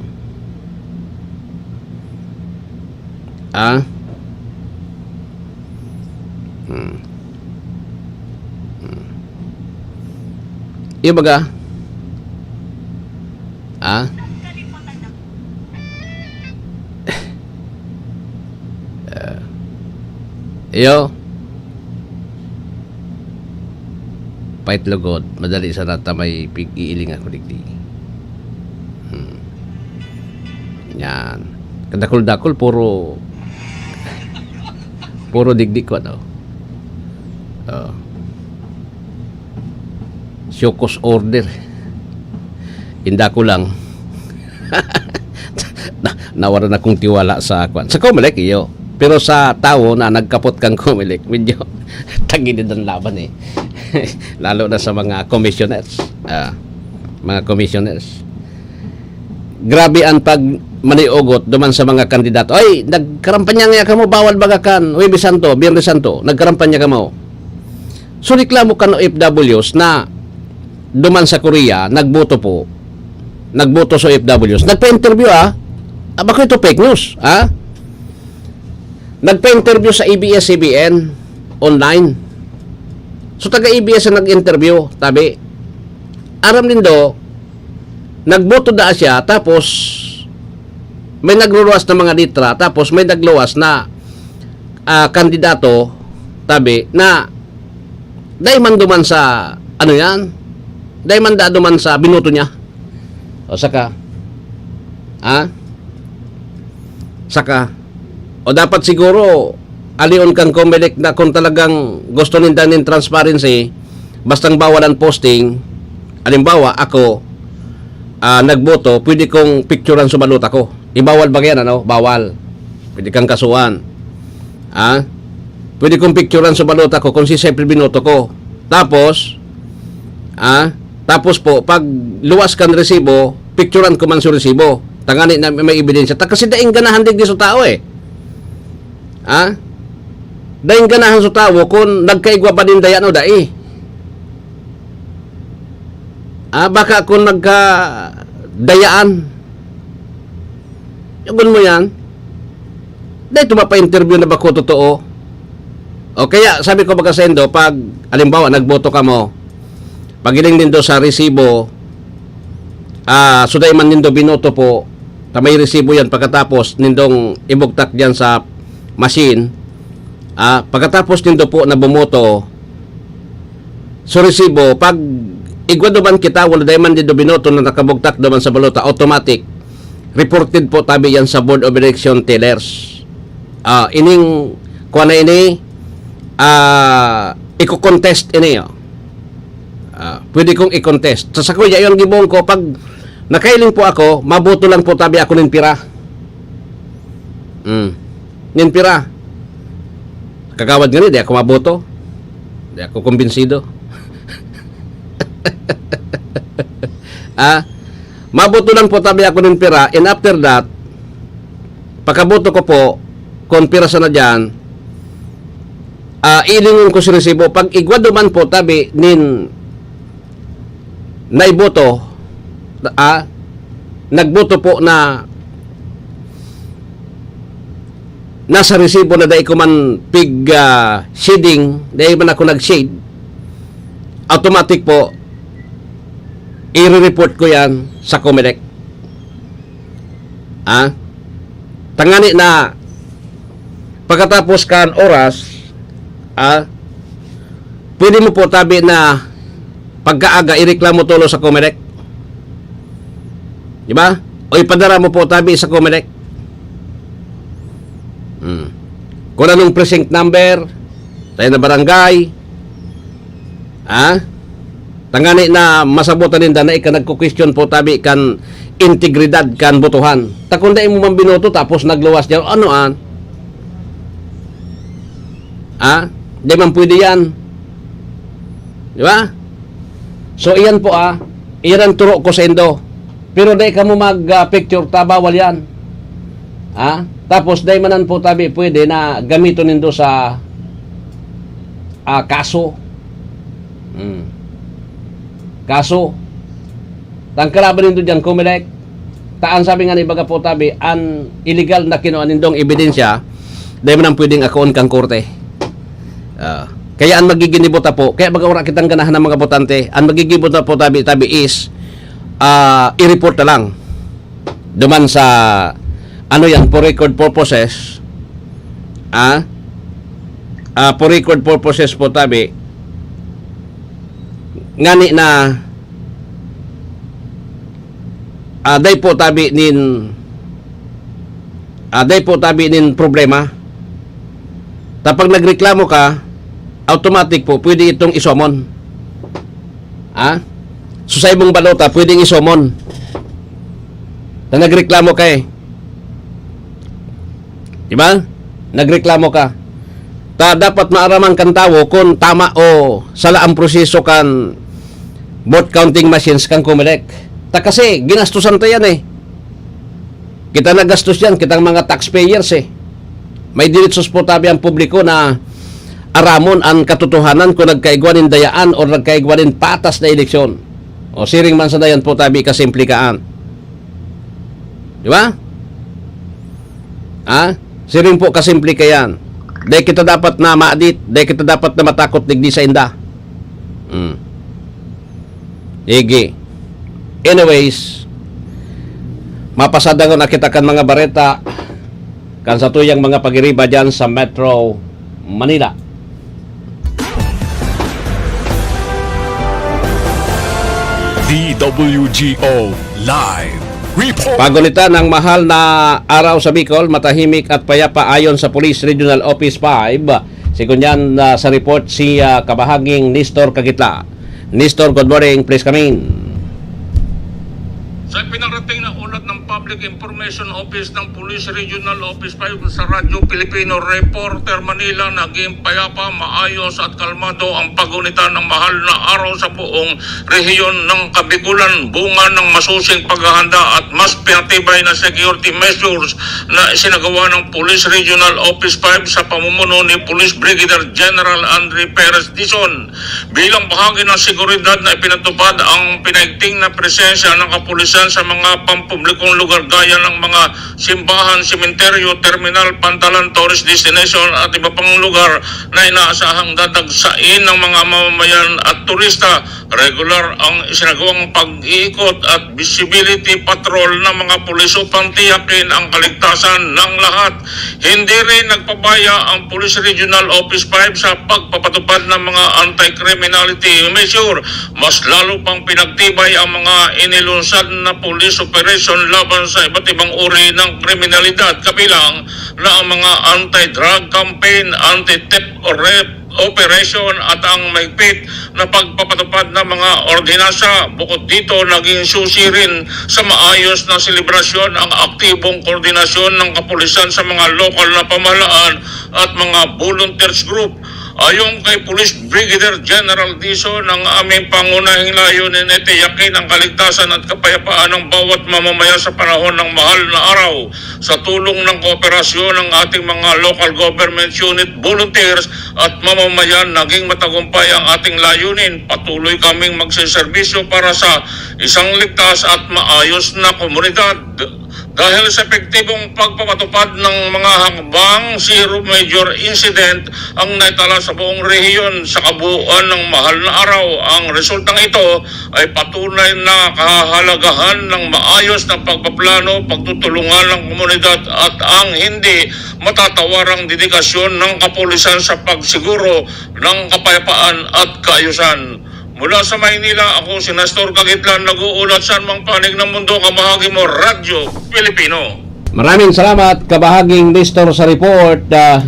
Ah? Hmm. Iyo baga? Ah? Ah, iyo. Pait lugod, madali sana ta may pig-iiling ako digdi. Hmm. Yan. Kadakul-dakul, puro, puro digdi ko, ano. Oh. Show cause order. Inda ko lang. Na, nawara na kong tiwala sa kwan. Sa Comelec, iyo. Pero sa tawo na nagkapot kan Comelec, medyo tagilid ang laban eh. Lalo na sa mga commissioners. Ah, mga commissioners. Grabe ang pag maniugot duman sa mga kandidato. Ay, nagkarampanya nga kamo, bawal baga kan Huwebes Santo, Biyernes Santo, nagkarampanya kamo. So, reklamo kan O F Ws na duman sa Korea, nagboto po. Nagboto sa O F Ws. Nagpa-interview, ah. Ah, bako ito fake news, ah. Nagpa-interview sa A B S C B N online. So, taga A B S ang nag-interview, tabi. Aram nindo, nagboto na siya, tapos may nagluwas na mga litra, tapos may nagluwas na, ah, kandidato, tabi, na dai man duman sa, ano yan? Dai man da duman sa binoto niya. O saka, ha? Saka, o dapat siguro, alion kang Comelec na kung talagang gusto ninda nin transparency, bastang bawal ang posting, halimbawa, ako, ah, nagboto, pwede kong picturean sa balota ko. Ibawal ba yan, ano? Bawal. Pwede kang kasuhan. Ah? Pwede kong picturean sa balota ko kung si Siyempre binoto ko. Tapos, ah? Tapos po, pag luwas kan resibo, picturean ko man sa resibo. Tangani na may ebidensya. Ta kasi daing ganahan digdi sa tao eh. Ah? Daing ganahan sa tao kung nagkaigwa ba din dayan o dai. Ah, baka kung nagkadayaan. Yagon mo yan. Dahil ito mapa-interview na bako totoo. O kaya, sabi ko baga saindo, pag, halimbawa, nagboto kamo, pagiling nindo sa resibo, ah, suday man nindo binoto po, ta may resibo yan pagkatapos nindong ibugtak diyan sa machine, ah, pagkatapos nindo po na bumoto, so resibo, pag igwa duman kita, wala dai man nindo binoto na nakabugtak duman sa balota, automatic, reported po tabi yan sa Board of Election Tellers. Ah, ining, kuha na ini, ah, iko-contest ini, oh. Ah, pwede kong i-contest. Sa sakuya, yung gibong ko, pag nakailing po ako, maboto lang po tabi ako nin pira. Hmm. Nin pira. Kagawad nga ni, di ako maboto. Di ako kumbinsido. Ah, maboto lang po tabi ako nin pira. And after that, pagkaboto ko po, kung pira sana dyan, ah, ilingon ko si resibo. Pag igwa duman po tabi nin naiboto, ah, nagboto po na nasa resibo na dai ko man pig, ah, shading, dai man ako nag-shade, automatic po, i-report ko yan sa Comelec. Ah? Tangani na pagkatapos kan oras, ah, pwede mo po tabi na pagkaaga, ireklamo tolo sa Comelec. Di ba? O ipadara mo po tabi sa Comelec. Hmm. Kung anong precinct number, tayo na barangay, ah, tangani na masabotan ninda na ika nagkukwestiyon po tabi kan integridad kan botohan. Ta kung dai mo man binoto tapos nagluwas diyan, ano an? Ah? Di man pwede yan. Di ba? So, iyan po, ah. Iyan ang turo ko sa indo. Pero dai kamo mag, ah, picture ta, bawal yan. Ah? Tapos, dai manan po tabi pwede na gamiton nindo sa, ah, kaso. Hmm. Kaso, tangkalaban nindo diyan, Comelec. Ta an sabi nga ni baga po tabi, an illegal na kinuha nindong ebidensya, dai man ang pwedeng akoon kang korte. Ah, Kaya ang magiging buta po, kaya baga wala kitang ganahan ng mga botante, ang magiging buta po tabi-tabi is, ah, i-report na lang. Duman sa, ano yan, for record purposes, ah, ah, for record purposes po tabi, ngani na, ah, day po tabi nin, ah, day po tabi nin problema. Tapag nagreklamo ka, automatic po, pwede itong isomon. Ha? So, sa imong balota, pwedeng isomon. Na nagreklamo ka eh. Di ba? Nagreklamo ka. Ta, dapat maaraman kan tawo kung tama o sala ang proseso kan vote counting machines kan Comelec. Ta kasi, ginastusan ta yan eh. Kita nagastos yan, kitang mga taxpayers eh. May diritsos po tabi ang publiko na aramon an katotohanan kung nagkaigwa nin dayaan o nagkaigwa nin patas na eleksyon. O siring man sa dayan po tabi kasimplikaan. Di ba? Ha? Siring po kasimplika yan. Dai kita dapat na maadit, dai kita dapat na matakot digdi sa inda. Hmm. Igi. Anyways, mapasadangon na kita kan mga bareta kan sa tuyang mga pagiriba dyan sa Metro Manila. D W G O Live Report. Pagunitan ng mahal na araw sa Bicol, matahimik at payapa ayon sa Police Regional Office five. Sigon yan, ah, sa report si, ah, Kabahaging Nestor Kagitla. Nestor, good morning. Please come in. Sa pinarating na ulat ng Public Information Office ng Police Regional Office five sa Radyo Pilipino Reporter Manila, naging payapa, maayos at kalmado ang pagunitan ng mahal na araw sa buong rehiyon ng Kabikulan, bunga ng masusing paghahanda at mas pinatibay na security measures na isinagawa ng Police Regional Office five sa pamumuno ni Police Brigadier General Andre Perez Dizon. Bilang bahagi ng seguridad na ipinatupad ang pinaigting na presensya ng kapulisan sa mga pampublikong lugar gaya ng mga simbahan, sementeryo, terminal, pantalan, tourist destination at iba pang lugar na inaasahang dadagsain ng mga mamamayan at turista. Regular ang isinagawang pag-iikot at visibility patrol ng mga pulis upang tiyakin ang kaligtasan ng lahat. Hindi rin nagpabaya ang Police Regional Office five sa pagpapatupad ng mga anti-criminality measure. Mas lalo pang pinagtibay ang mga inilunsad na police operation laban sa iba't ibang uri ng kriminalidad, kabilang na ang mga anti-drug campaign, anti-theft rep-, operation at ang mahigpit na pagpapatupad ng mga ordinansa. Bukod dito, naging susi rin sa maayos na selebrasyon ang aktibong koordinasyon ng kapulisan sa mga lokal na pamahalaan at mga volunteers group. Ayon kay Police Brigadier General Dizon, ang aming pangunahing layunin ay tiyakin ang kaligtasan at kapayapaan ng bawat mamamayan sa panahon ng mahal na araw. Sa tulong ng kooperasyon ng ating mga local government unit, volunteers at mamamayan, naging matagumpay ang ating layunin. Patuloy kaming magseserbisyo para sa isang ligtas at maayos na komunidad. Dahil sa epektibong pagpapatupad ng mga hakbang, zero major incident ang naitala sa buong rehiyon sa kabuuan ng mahal na araw. Ang resultang ito ay patunay na kahahalagahan ng maayos na pagpaplano, pagtutulungan ng komunidad at ang hindi matatawarang dedikasyon ng kapulisan sa pagsiguro ng kapayapaan at kaayusan. Mula sa Maynila, ako si Nestor Kagitlan, nag-uulat sa anumang panig ng mundo, kabahagi mo, Radyo Pilipino. Maraming salamat, kabahaging Nestor, sa report. Ah,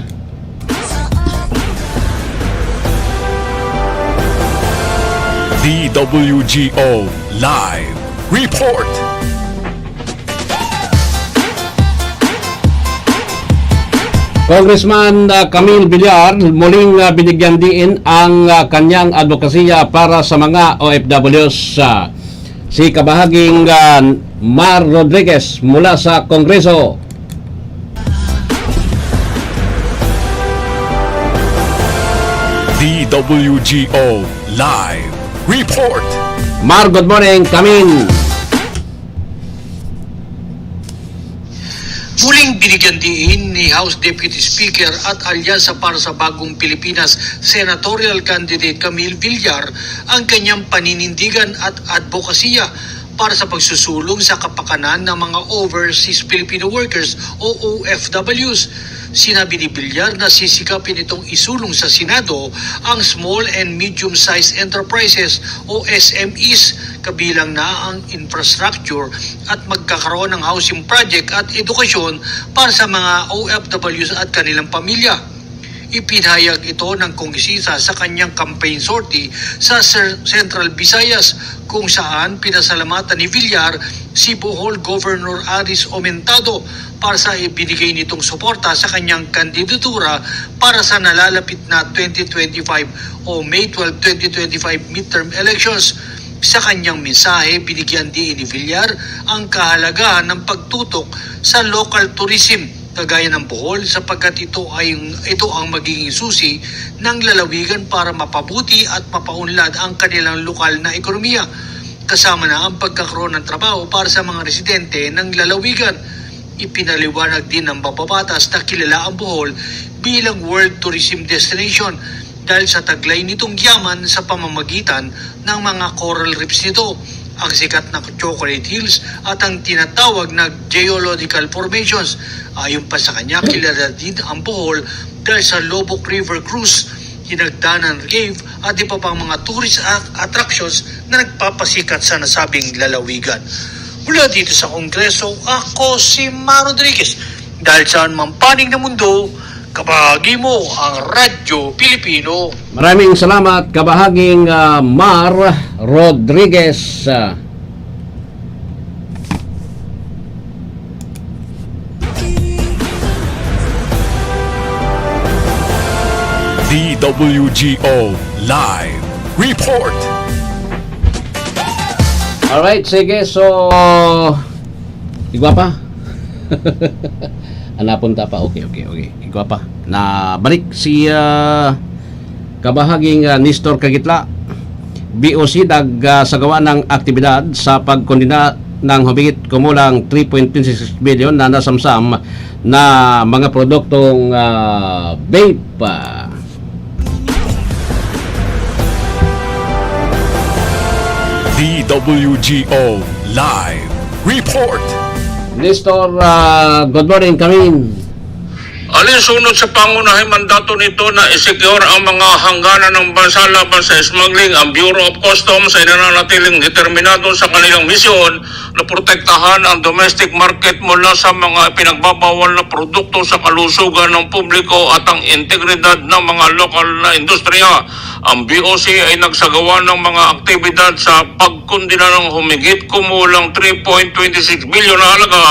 D W G O Live Report. Congressman, ah, Camille Villar, muling, ah, binigyan diin ang, ah, kanyang advokasya para sa mga O F Ws. Ah, si kabahaging, ah, Mar Rodriguez mula sa Kongreso. D W G O Live Report. Mar, good morning. Kamin. Muling binigyan diin ni House Deputy Speaker at Alyansa para sa Bagong Pilipinas Senatorial Candidate Camille Villar ang kanyang paninindigan at adbokasiya para sa pagsusulong sa kapakanan ng mga overseas Filipino workers o O F Ws. Sinabi ni Villar na sisikapin itong isulong sa Senado ang small and medium-sized enterprises o S M Es, kabilang na ang infrastructure at magkakaroon ng housing project at edukasyon para sa mga O F Ws at kanilang pamilya. Ipinahayag ito ng kongresista sa kanyang campaign sortie sa Central Visayas, kung saan pinasalamatan ni Villar si Bohol Governor Aris Aumentado para sa ibinigay nitong suporta sa kanyang kandidatura para sa nalalapit na twenty twenty-five o May twelve, twenty twenty-five midterm elections. Sa kanyang mensahe, binigyan diin ni Villar ang kahalagahan ng pagtutok sa local tourism kagaya ng Bohol, sapagkat ito ay, ito ang magiging susi ng lalawigan para mapabuti at mapaunlad ang kanilang lokal na ekonomiya, kasama na ang pagkakaroon ng trabaho para sa mga residente ng lalawigan. Ipinaliwanag din ng mambabatas na kilala ang Bohol bilang World Tourism Destination dahil sa taglay nitong yaman sa pamamagitan ng mga coral reefs nito, ang sikat na Chocolate Hills at ang tinatawag na geological formations. Ayon pa sa kanya, kilala din ang Bohol dahil sa Loboc River Cruise, Hinagdanan Cave at iba pang mga tourist a- attractions na nagpapasikat sa nasabing lalawigan. Mula dito sa Kongreso, ako si Mar Rodriguez. Dahil saan man panig na mundo, kabahagi mo ang Radyo Pilipino. Maraming salamat, kabahaging, ah, Mar Rodriguez. Ah, D W G O Live Report. Alright, sige. So, igwa pa. Anapon ta pa. Okay, okay, okay. Igwa pa. Na balik si ah, kabahaging ah, Nestor Kagitla, B O C, nag ah, sagawa ng aktibidad sa pagkondena ng humigit kumulang three point two six billion na nasamsam na mga produktong ah, vape. D W G O Live Report. Nestor, ah, good morning, Kamin. Alinsunod sa pangunahing mandato nito na i-secure ang mga hangganan ng bansa laban sa smuggling, ang Bureau of Customs ay nananatiling determinado sa kanilang misyon na protektahan ang domestic market mula sa mga pinagbabawal na produkto sa kalusugan ng publiko at ang integridad ng mga lokal na industriya. Ang B O C ay nagsagawa ng mga aktibidad sa pagkondena ng humigit kumulang three point twenty six bilyon na halaga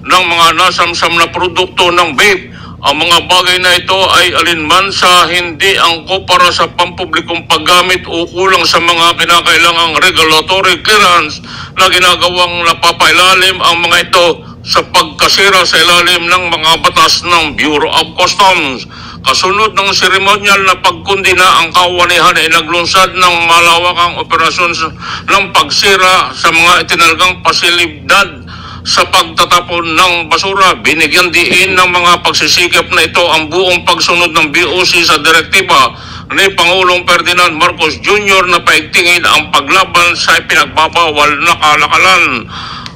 ng mga nasamsam na produkto ng vape. Ang mga bagay na ito ay alinman sa hindi angkop para sa pampublikong paggamit o kulang sa mga kinakailangang regulatory clearance na ginagawang napapailalim ang mga ito sa pagkasira sa ilalim ng mga batas ng Bureau of Customs. Kasunod ng seremonyal na pagkondena, ang kawanihan ay naglunsad ng malawakang operasyon sa- ng pagsira sa mga itinalagang pasilidad sa pagtatapon ng basura. Binigyan diin ng mga pagsisikap na ito ang buong pagsunod ng B O C sa direktiba ni Pangulong Ferdinand Marcos Junior na paigtingin ang paglaban sa ipinagbabawal na kalakalan.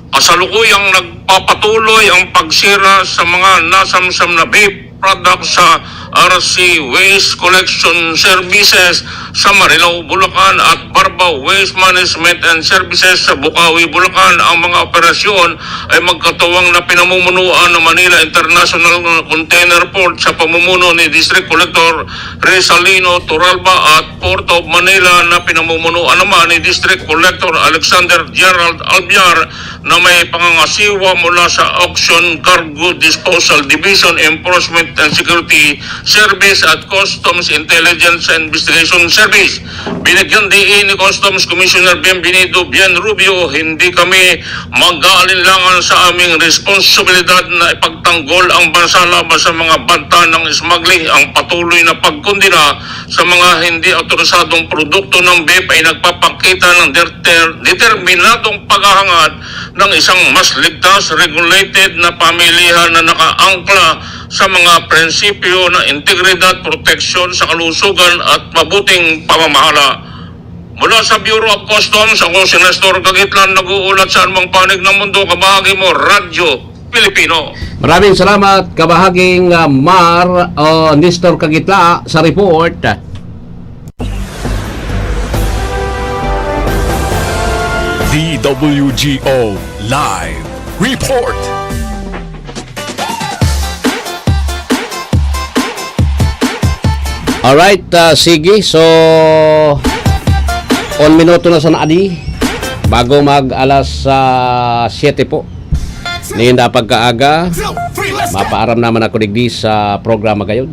Kasalukuyang nagpapatuloy ang pagsira sa mga nasamsam na vape products sa R C Waste Collection Services sa Marilao, Bulacan at Barbao Waste Management and Services sa Bukawi, Bulacan. Ang mga operasyon ay magkatuwang na pinamumunuan ng Manila International Container Port sa pamumuno ni District Collector Rizalino Turalba at Port of Manila na pinamumunuan naman ni District Collector Alexander Gerald Albiar na may pangangasiwa mula sa Auction Cargo Disposal Division Enforcement and Security Service at Customs Intelligence and Investigation Service. Binigyan diin ni Customs Commissioner Bienvenido Bienrubio, hindi kami mag-aalinlangan sa aming responsibilidad na ipagtanggol ang bansa laban sa mga banta ng smuggling. Ang patuloy na pagkondena sa mga hindi otorisadong produkto ng vape ay nagpapakita ng deter- determinadong paghahangad ng isang mas ligtas, regulated na pamilihan na nakaangkla sa mga prinsipyo na integridad, proteksyon sa kalusugan at mabuting pamamahala. Mula sa Bureau of Customs, ako si Nestor Kagitlan, nag-uulat sa anumang panig ng mundo, kabahagi mo, Radyo Pilipino. Maraming salamat, kabahaging uh, Mar o Nestor Kagitla sa report. D W G O Live Report. Alright, uh, sige. So, on minuto na sa naadi. Bago mag alas uh, siyete po. Ninda pagkaaga, mapaaram naman ako digdi sa programa kayo.